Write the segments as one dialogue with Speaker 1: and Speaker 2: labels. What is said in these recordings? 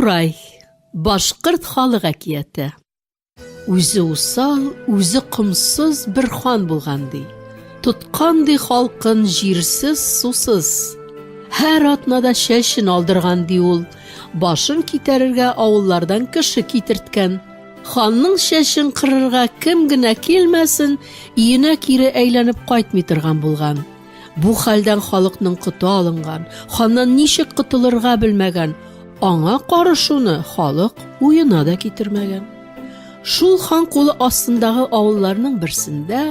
Speaker 1: Бурай, башҡорт халыҡ әкиәте. Үзе усал, үзе комсыз бер хан булган ди. Тоткан ди халкын җирсез, сусыз. Һәр атнада чәчен алдырган ди ул. Башын китәрергә авыллардан кеше китерткән. Ханның чәчен кырырга кем генә килмәсен, өенә кире әйләнеп кайтмый торган булган. Бу хәлдән халыкның коты алынган, ханнан ничек котылырга белмәгән. Аңа карышуны халык уена да китермәгән. Шул хан кулы астындагы авылларның берсендә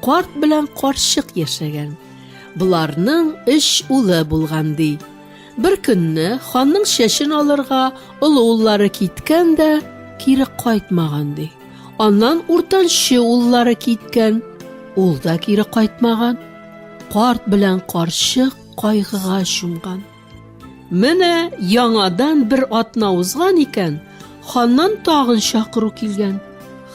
Speaker 1: карт белән карчык яшәгән. Боларның өч улы булган ди. Бер көнне ханның чәчен алырга олы уллары киткән дә кире кайтмаган ди. Аннан уртанчы уллары киткән, ул да кире кайтмаган. Карт белән карчык кайгыга чумган. Менә яңадан бер атна узган икән, ханнан тагын чакыру килгән.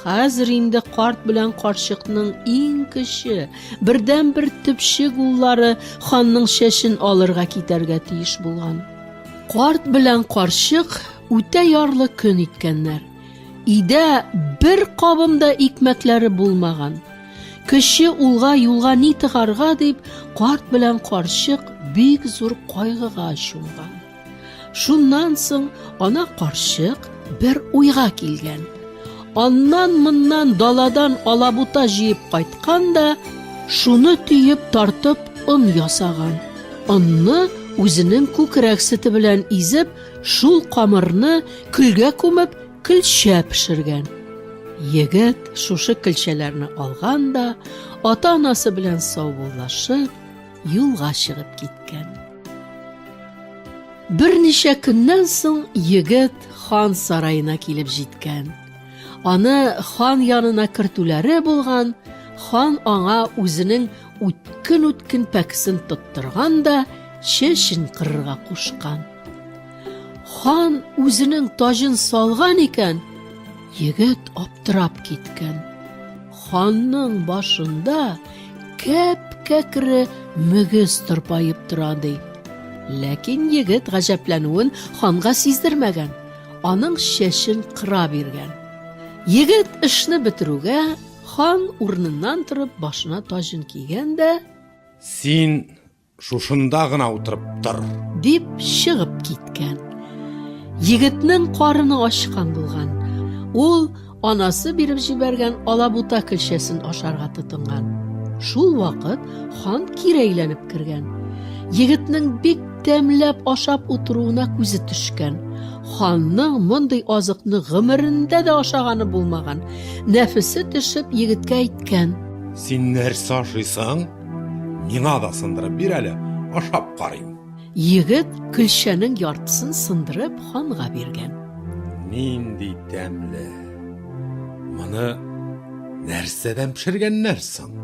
Speaker 1: Хәзер инде карт белән карчыкның иң кече, бердәнбер төпчек уллары ханның чәчен алырга китәргә тиеш булган. Карт белән карчык үтә ярлы көн иткәннәр. Өйдә бер кабым да икмәкләре булмаган. Кече улга юлга ни тыгарга дип, карт белән карчык бик зур кайгыга чумган. Шуннан соң ана карчык бер уйга килгән. Аннан-моннан даладан алабута җыеп кайткан да, шуны төеп тартып он ясаган. Онны үзенең күкрәк сөте белән изеп, шул камырны көлгә күмеп, көлчә пешергән. Егет шушы көлчәләрне алган да, ата-анасы белән саубуллашып, юлга чыгып киткән. Берничә көннән соң егет хан сараена килеп җиткән. Аны хан янына кертүләре булган, хан аңа үзенең үткен-үткен пәкесен тоттырган да чәчен кырырга кушкан. Хан үзенең таҗын салган икән, егет аптырап киткән. Ханның башында кәп-кәкре мөгез тырпаеп тора ди. Ләкин егет гаҗәпләнүен ханга сиздермәгән, аның чәчен кыра биргән. Егет эшне бетерүгә, хан урыныннан торып башына таҗын кигән дә,
Speaker 2: Син Шушында гына утырып тор.
Speaker 1: Дип чыгып киткән. Егетнең карыны ачкан булган. Ул анасы биреп җибәргән алабута көлчәсен ашарга тотынган. Шул вакыт хан кире әйләнеп кергән. Егетнең бик тәмләп ашап утыруына күзе төшкән. Ханның мондый азыкны гомерендә дә ашаганы булмаган. Нәфесе төшеп егеткә әйткән:
Speaker 2: Син нәрсә ашыйсың? Миңа да сындырып бир әле, ашап карыйм.
Speaker 1: Егет көлчәнең яртысын сындырып ханга биргән.
Speaker 2: Нинди тәмле! Моны нәрсәдән пешергәннәр соң?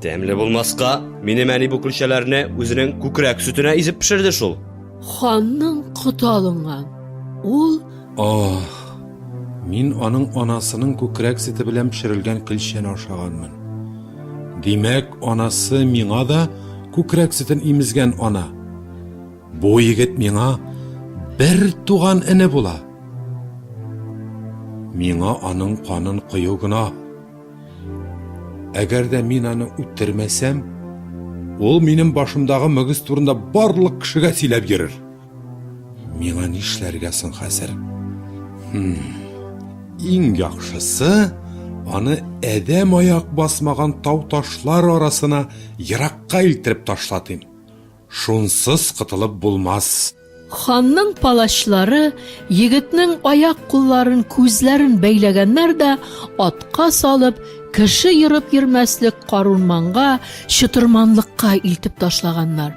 Speaker 3: Тәмле булмаска, минем әни бу көлчәләрне үзенең күкрәк сөтенә изеп пешерде шул.
Speaker 1: Ханның коты алынган. Ул
Speaker 2: Ах, мин аның анасының күкрәк сөте белән пешерелгән көлчәне ашаганмын. Димәк, анасы миңа да күкрәк сөтен имезгән ана. Бу егет миңа бер туган эне була. Миңа аның канын кою гөнаһ. Әгәр дә мин аны үтермәсәм, ул минем башымдагы мөгез турында барлык кешегә сөйләп йөрер. Миңа нишләргә соң хәзер? Хм. Иң яхшысы, аны адәм аяк басмаган тау-ташлар арасына еракка илтереп ташлатыйм. Шунсыз котылып булмас.
Speaker 1: Ханның палачлары егетнең аяк-кулларын, күзләрен бәйләгәннәр дә, атка салып, кеше ерып йөрмәслек карурманга, чытырманлыкка илтеп ташлаганнар.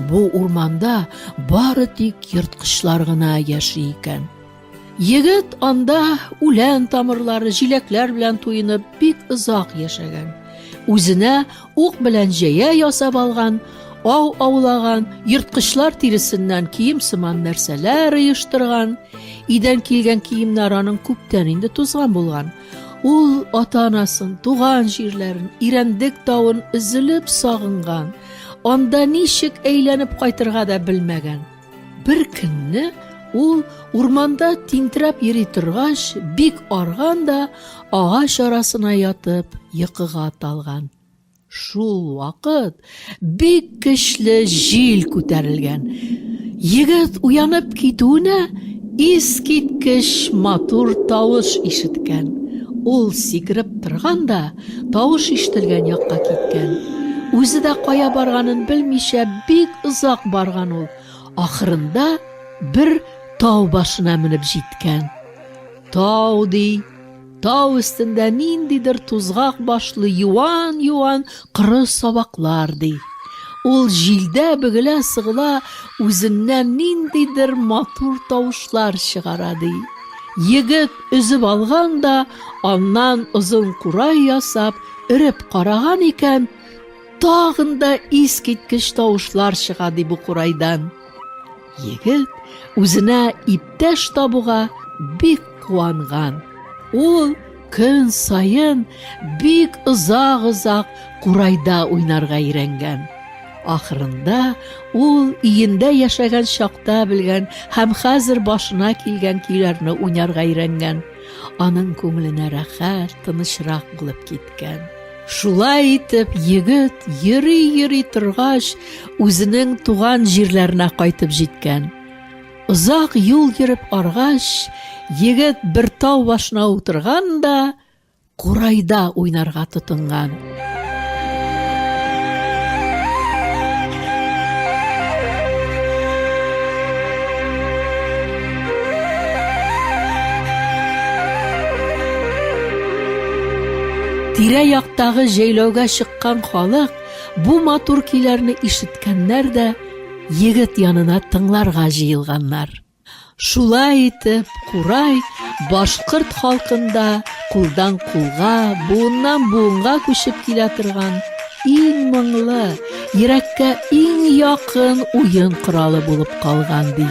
Speaker 1: Бу урманда бары тик ерткычлар гына яши икән. Егет анда үлән тамырлары, җиләкләр белән туенып бик озак яшәгән. Үзенә ук белән җәя ясап алган, ау аулаган, ерткычлар тиресеннән кием сыман нәрсәләр оештырган. Идән килгән киемнәр аның күптән инде тузган булган. Ул ата-анасын, туган җирләрен, Ирәндек тавын өзелеп сагынган. Анда ничек әйләнеп кайтырга да белмәгән. Бер көнне Ул урманда тинтерәп йөри торгач, бик арган да агач арасына ятып йокыга талган. Шул вакыт бик көчле җил күтәрелгән. Егет уянып китүенә искиткеч матур тавыш ишеткән. Ул сикереп торган да тавыш ишетелгән якка киткән. Үзе дә кая барганын белмичә бик озак барган ул. Ахырында бер тау башына менеп җиткән. Тау ди, тау өстендә ниндидер тузгак башлы юан-юан коры сабаклар ди. Ул җилдә бөгелә-сыгыла үзеннән ниндидер матур тавышлар чыгара ди. Егет өзеп алган да аннан озын курай ясап, өреп караган икән, тагын да искиткеч тавышлар чыга ди бу курайдан. Егет үзенә иптәш табуга бик куанган. Ул көн саен бик озак-озак курайда уйнарга өйрәнгән. Ахырында ул өендә яшәгән чакта белгән һәм хәзер башына килгән көйләрне уйнарга өйрәнгән. Аның күңеленә рәхәт, тынычрак булып киткән. Шулай итеп, егет йөри-йөри торгач, үзенең туган җирләренә кайтып җиткән. Озак юл йөреп аргач, егет бер тау башына утырган да курайда уйнарга тотынган. Тирә-яктагы җәйләүгә чыккан халык бу матур көйләрне ишеткәннәр дә егет янына тыңларга җыелганнар. Шулай итеп, курай башкорт халкында кулдан кулга, буыннан буынга күчеп килә торган иң моңлы, йөрәккә иң якын уен коралы булып калган ди.